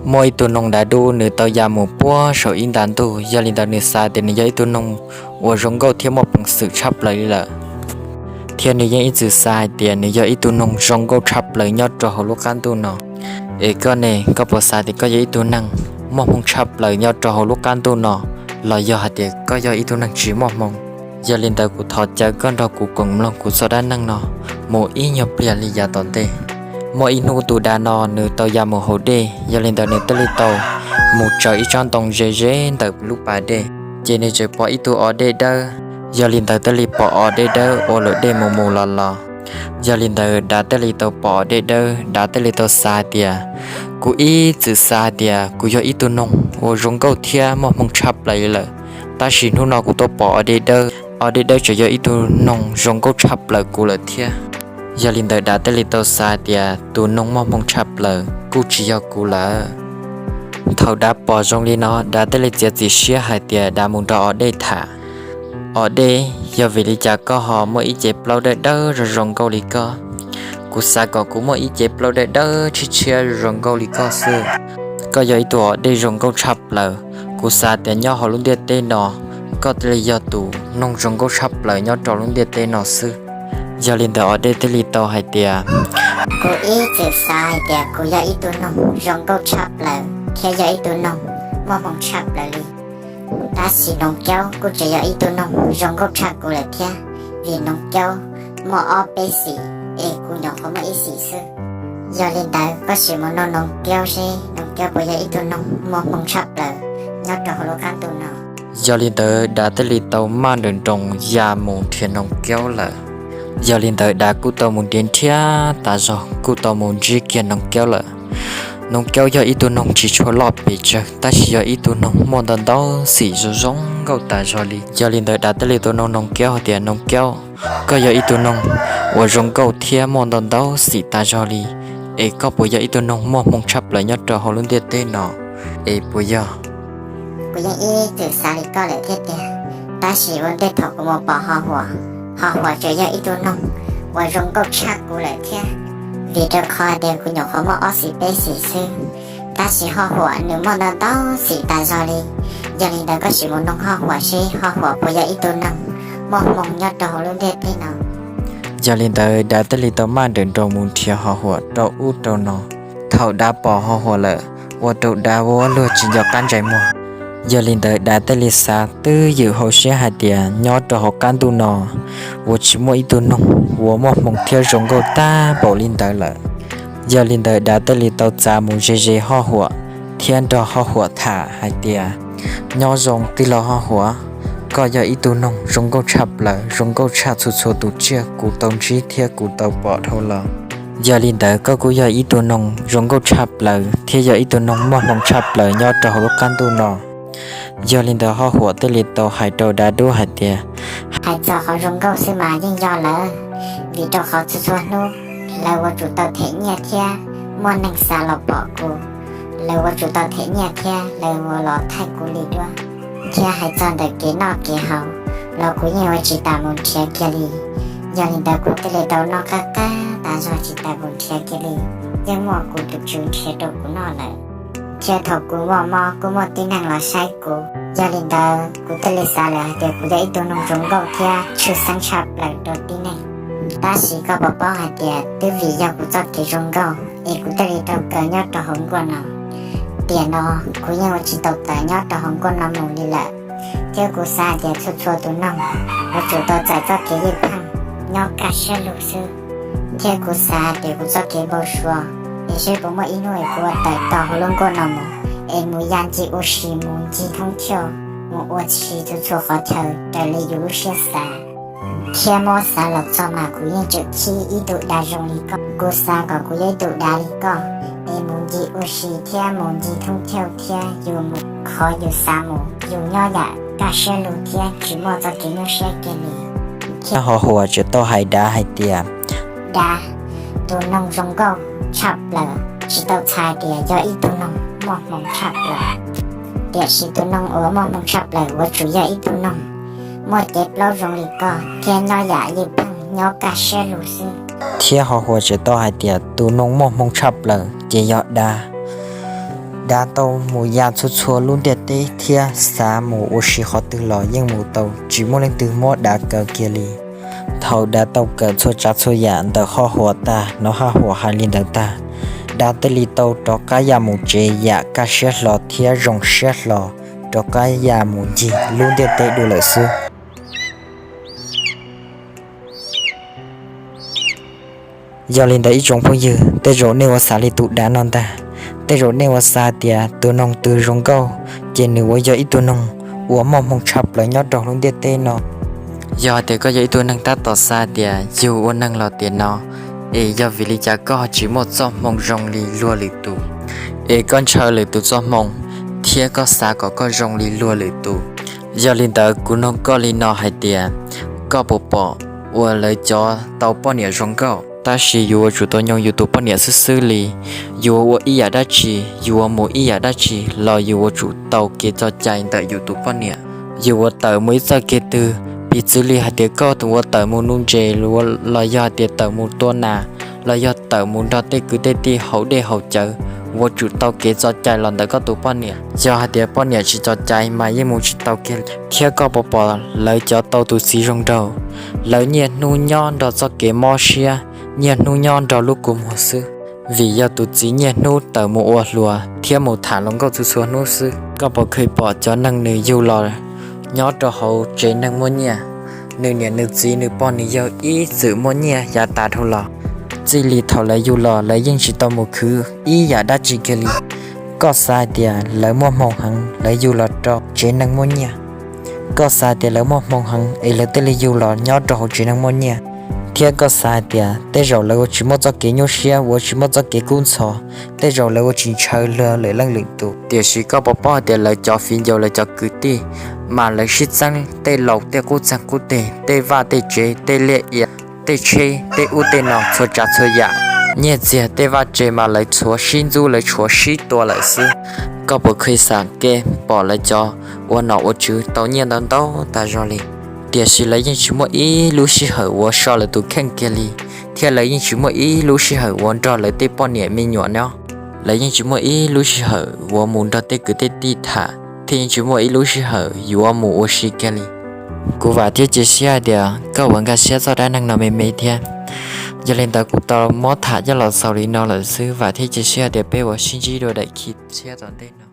Muaj ib tug noog dav dub, nws tau ya mus puag saum ib nta ntuj, yog li ntawd nws xav tias nws yog ib tug noog uas zoo nkauj thiab muaj peev xwm tshaj plaws li lawm. Thiab nws yeej ib txwm xav hais tias nws yog ib tug noog zoo nkauj tshaj plaws nyob rau hauv lub qab ntuj no. Es koj ne, koj puas xav tias koj yog ib tug neeg muaj hmoo tshaj plaws nyob rau hauv lub qab ntuj no, los yog hais tias koj yog ib tug neeg tsis muaj hmoo? Yog li ntawd kuv thov caw koj nrog kuv koom mloog kuv txoj dab neeg no mus ib nyuag pliag li yav tom ntej. Muaj ib hnub tus dav no nws tau ya mus haus dej, yog li ntawd nws thiaj li tau mus tsaws ib tsob ntoo ze ze ntawm lub pas dej, ces nws txawm pom ib tug os dej dawb. Yog li ntawd thiaj li pom os dej dawb ua luam dej mus mus los los. Yog li ntawd dav thiaj li tau pom os dej dawb, dav thiaj li tau xav tias, kuv ib txwm xav tias kuv yog ib tug noog uas zoo nkauj thiab muaj hmoo tshaj plaws li lawm, tab sis hnub no kuv tuaj pom os dej dawb, os dej dawb tseem yog ib tug noog zoo nkauj tshaj plaws kuv lawm thiab. Yog li ntawd dav thiaj li tau xav tias tus noog muaj hmoo tshaj plaws kuj tsis yog kuv lawm. Thaum dav pom zoo li no, dav thiaj li txiav txim siab hais tias dav mus nrog os dej tham. Os dej, yog vim li cas koj ho muaj ib cev plaub dawb dawb zoo zoo nkauj li koj? Kuv xav kom kuv muaj ib cev plaub dawb dawb tshiab tshiab zoo zoo nkauj li koj xwb. Koj yog ib tug os dej zoo nkauj tshaj plaws, kuv xav tias nyob hauv lub ntiaj teb no koj thiaj li yog tus noog zoo nkauj tshaj plaws nyob rau lub ntiaj teb no xwb. Yog li ntawd os dej thiaj li tau hais tias, kuv ib txwm xav hais tias kuv yog ib tug noog zoo nkauj tshaj plaws thiab yog ib tug noog muaj hmoo tshaj plaws li. Tab sis noog kaub kuj tseem yog ib tug noog zoo nkauj tshaj kuv lawm thiab, vim noog kaub muaj ob peb xim, es kuv nyuam qhuav muaj ib xim xwb. Yog li ntawd koj sim mus nug noog kaub seb noog kaub puas yog ib tug noog muaj hmoo tshaj plaws nyob rau hauv lub qab ntuj no. Yog li ntawd dav thiaj li tau maj nrawm nroos ya mus nrhiav noog kaub lawm. Yog li ntawd dav kuj tau mus nrhiav nrhiav tas zog kuj tau mus ntsib kiag noog kaub lawm. Noog kaub yog ib tug noog tsis tshua loj pes tsawg, tab sis yog ib tug noog muaj ntau ntau xim zoo zoo nkauj tas zog li. Yog li ntawd dav thiaj li tau nug noog kaub hais tias, noog kaub, koj yog ib tug noog uas zoo nkauj thiab muaj ntau ntau xim tas zog li, es koj puas yog ib tug noog muaj hmoo tshaj plaws nyob rau hauv lub ntiaj teb no, es puas yog? Kuv yeej ib txwm xav li koj lawm thiab tiag, tab sis ua ntej thaum kuv mus pom ho huam, ho huam tseem yog ib tug noog uas zoo nkauj tshaj kuv lawm thiab, vim rau qhov tias kuv nyuam qhuav muaj ob xim peb xim xwb, tab sis ho huam nws muaj ntau ntau xim tas zog li. Yog li ntawd koj sim mus nug ho huam seb ho huam puas yog ib tug noog muaj hmoo nyob rau hauv lub ntiaj teb no. Yog li ntawd dav thiaj li tau maj nrawm nroos mus nrhiav ho huam rau ub rau no. Thaum dav pom ho huam lawm, ua rau dav ua luag tsis nco qab ntsais muag. Yog li ntawd dav thiaj li xav twb ywm hauv siab hais tias nyob rau hauv qab ntuj no uas tsis muaj ib tug noog uas muaj hmoo thiab zoo nkauj tag npaum li ntawd lawm. Yog li ntawd dav thiaj li tau txav mus ze ze ho huam thiab nrog ho huam tham hais tias, nyob zoo tij laug ho huam, koj yog ib tug noog zoo nkauj tshaj plaws, zoo nkauj tshaj txhua txhua tus tsiaj kuv tau ntsib thiab kuv tau pom dhau los. Yog li ntawd koj kuj yog ib tug noog zoo nkauj tshaj plaws thiab yog ib tug noog muaj hmoo tshaj plaws nyob rau hauv lub qab ntuj no. Yog li ntawd ho huam thiaj li tau hais rau dav dub hais tias, hais txog qhov zoo nkauj xwb mas yeej yog lawm, vim rau qhov txhua txhua hnub lawv ua tsum tau them nyiaj thiab muaj neeg xav los pom kuv, lawv ua tsum tau them nyiaj thiab lawv ua los thaij kuv li duab. Thiab hais txog ntawm kev noj kev haus los kuv yeej ua tsis tas mus nrhiav kiag li. Yog li ntawd kuv thiaj li tau noj qab qab tas zog tsis tas mus nrhiav kiag li. Yeej muaj kuv tus tswv nrhiav rau kuv noj lawm. Thiab thaum kuv muaj mob kuj muaj tib neeg los saib kuv. Yog li ntawd kuv thiaj li xav lawm hais tias kuv yog ib tug noog zoo nkauj thiab tshwj xeeb tshaj plaws rau tib neeg. Tab sis koj puas paub hais tias twb vim yog kuv txoj kev zoo nkauj es kuv thiaj li raug kaw nyob rau hauv nkuaj no. Tiam no kuv yeej ua tsis tau tawm nyob rau hauv nkuaj no mus li lawm. Thiab kuv xav hais tias txhua txhua tus noog yuav tsum tau txais txoj kev ywj pheej nyob kaj siab lug xwb. Thiab kuv xav hais tias kuv txoj kev npau suav es seb puas muaj ib hnub es kuv ua tawm tau hauv lub nkuaj no mus, es mus ya ncig ua si, mus ncig thoob thiauj, mus ua si txhua txhua qhov chaw raws li yus lub siab xav. Thiab muab xav los txog mas kuv yeej tseem khib ib tug dav zoo li koj. Kuv xav kom kuv yog ib tug dav li koj, es mus ncig ua si thiab mus ncig thoob thiauj thiab yus mus qhov yus xav mus, yus nyob yam kaj siab lug thiab tsis muaj txoj kev nyuaj siab kiag li. Thiab ho huam tseem tau hais dav hais tias, dav, tus noog zoo nkauj tshaj plaws tsis tau txhais tias yog ib tug noog muaj hmoo tshaj plaws, tiam sis tus noog uas muaj hmoo tshaj plaws yuav tsum yog ib tug noog muaj cev plaub zoo li koj thiab nyob yam ywj pheej nyob kaj siab lug xwb. Thiab ho huam tseem tau hais tias tus noog muaj hmoo tshaj plaws ces yog dav. Dav tau mus ya txhua txhua lub ntiaj teb thiab xav mus ua si qhov twg los yeej mus tau, tsis muaj leej twg muab dav kaw kiag li. Thaum dav tau kawm txhua tsav txhua yam ntawm haj huam tag, hnov haj huam hais li ntawd tag, dav thiaj li tau rov qab ya mus tsev yam kaj siab hlo thiab zoo siab hlo, rov qab ya mus ncig lub ntiaj teb dua lawm xwb. Yog li ntawd ib tsoom phooj ywg, tej zaum nej ua xav li tus dav no ntag. Tej zaum nej ua xav tias tus noog twg zoo nkauj, ces nws ua yog ib tug noog uas muaj hmoo tshaj plaws nyob rau lub ntiaj teb no. Yog hais tias koj yog ib tug neeg tab tom xav tias yus ua neeg los tiam no, es yog vim li cas koj tsis muaj txoj hmoo zoo li luag lwm tus, es koj ntshaw lwm tus txoj hmoo, thiab koj xav kom koj zoo li luag lwm tus. Yog li ntawd kuv nug koj li no hais tias, koj puas pom uas lawv cov tau poj niam zoo nkauj, tab sis yus yuav tsum tau nyoo yus tus poj niam xwb xwb li. Yus ua ib yam dab tsi, yus yuav mus ib yam dab tsi los yus yuav tsum tau kev txoj cai ntawm yus tus poj niam. Yus yuav tawm mus ib txoj kev twg, piv txwv li hais tias koj tus ua tawm mus nuv ntses, los yog hais tias tawm mus tua nas, los yog tawm mus nrog tej kwv tej tij haus dej haus cawv, yuav tsum tau kev txoj cai los ntawm koj tus poj niam. Yog hais tias poj niam tsis txoj cai mas yeej mus tsis tau kiag. Thiab koj puas pom lawv cov tau tus txiv zoo nraug, lawv niaj hnub nyob nrog txoj kev mob siab, niaj hnub nyob nrog lub kua muag xwb, vim yog tus txiv niaj hnub tawm mus ua hluas thiab mus tham luag nkauj txhua txhua hnub xwb. Koj puas kheev pom cov neeg nws yug los nyob rau hauv tsev neeg muaj nyiaj, nws niam nws txiv nws pog nws yawg ib txwm muaj nyiaj yav tas dhau los, txij li thaum lawv yug los lawv yeej tsis tau mus khwv ib yam dab tsi kiag li. Koj xav hais tias lawv muaj hmoo heev, lawv yug los rau tsev neeg muaj nyiaj. Koj xav hais tias lawv muaj hmoo heev es lawv thiaj li yug los nyob rau hauv tsev neeg muaj nyiaj. Thiab koj xav hais tias tej zaum lawv ua tsis muaj txoj kev nyuaj siab, ua tsis muaj txoj kev kub ntxhov, tej zaum lawv ua tsis ntshaw luag lwm leej lwm tus. Tiam sis koj puas paub hais tias lawv cov viv ncaus, lawv cov kwv tij, mas lawv sib txeeb tej laus tej qub txeeg qub teg, tej vaj tej tsev, tej liaj ia, tej tsheb, tej ub tej no, txhua tsav txhua yam. Nyiaj txiag tej vaj tse mas lawv txhuav sib ntxub, lawv txhuav sib tua lawm xwb. Koj puas kheev xav kev pom lawv cov ua nom ua tswv tau nyiaj ntau ntau tas zog li, tiam sis lawv yeej tsis muaj ib lub sij hawm uas so lawv tus kheej kiag li, thiab lawv yeej tsis muaj ib lub sij hawm uas nrog lawv tej poj niam me nyuam nyob. Lawv yeej tsis muaj ib lub sij hawm uas mus nrog tej kwv tej tij tham, thiab yeej tsis muaj ib lub sij hawm yuav mus ua si kiag li. Kuv vam thiab cia siab hais tias koj puas nkag siab txoj dab neeg no me me thiab. Yog li ntawd kuv tau muab tham coj los xaus li no lawm xwb, vam thiab cia siab hais tias peb yuav sib ntsib dua daim khi tshiab tom ntej no.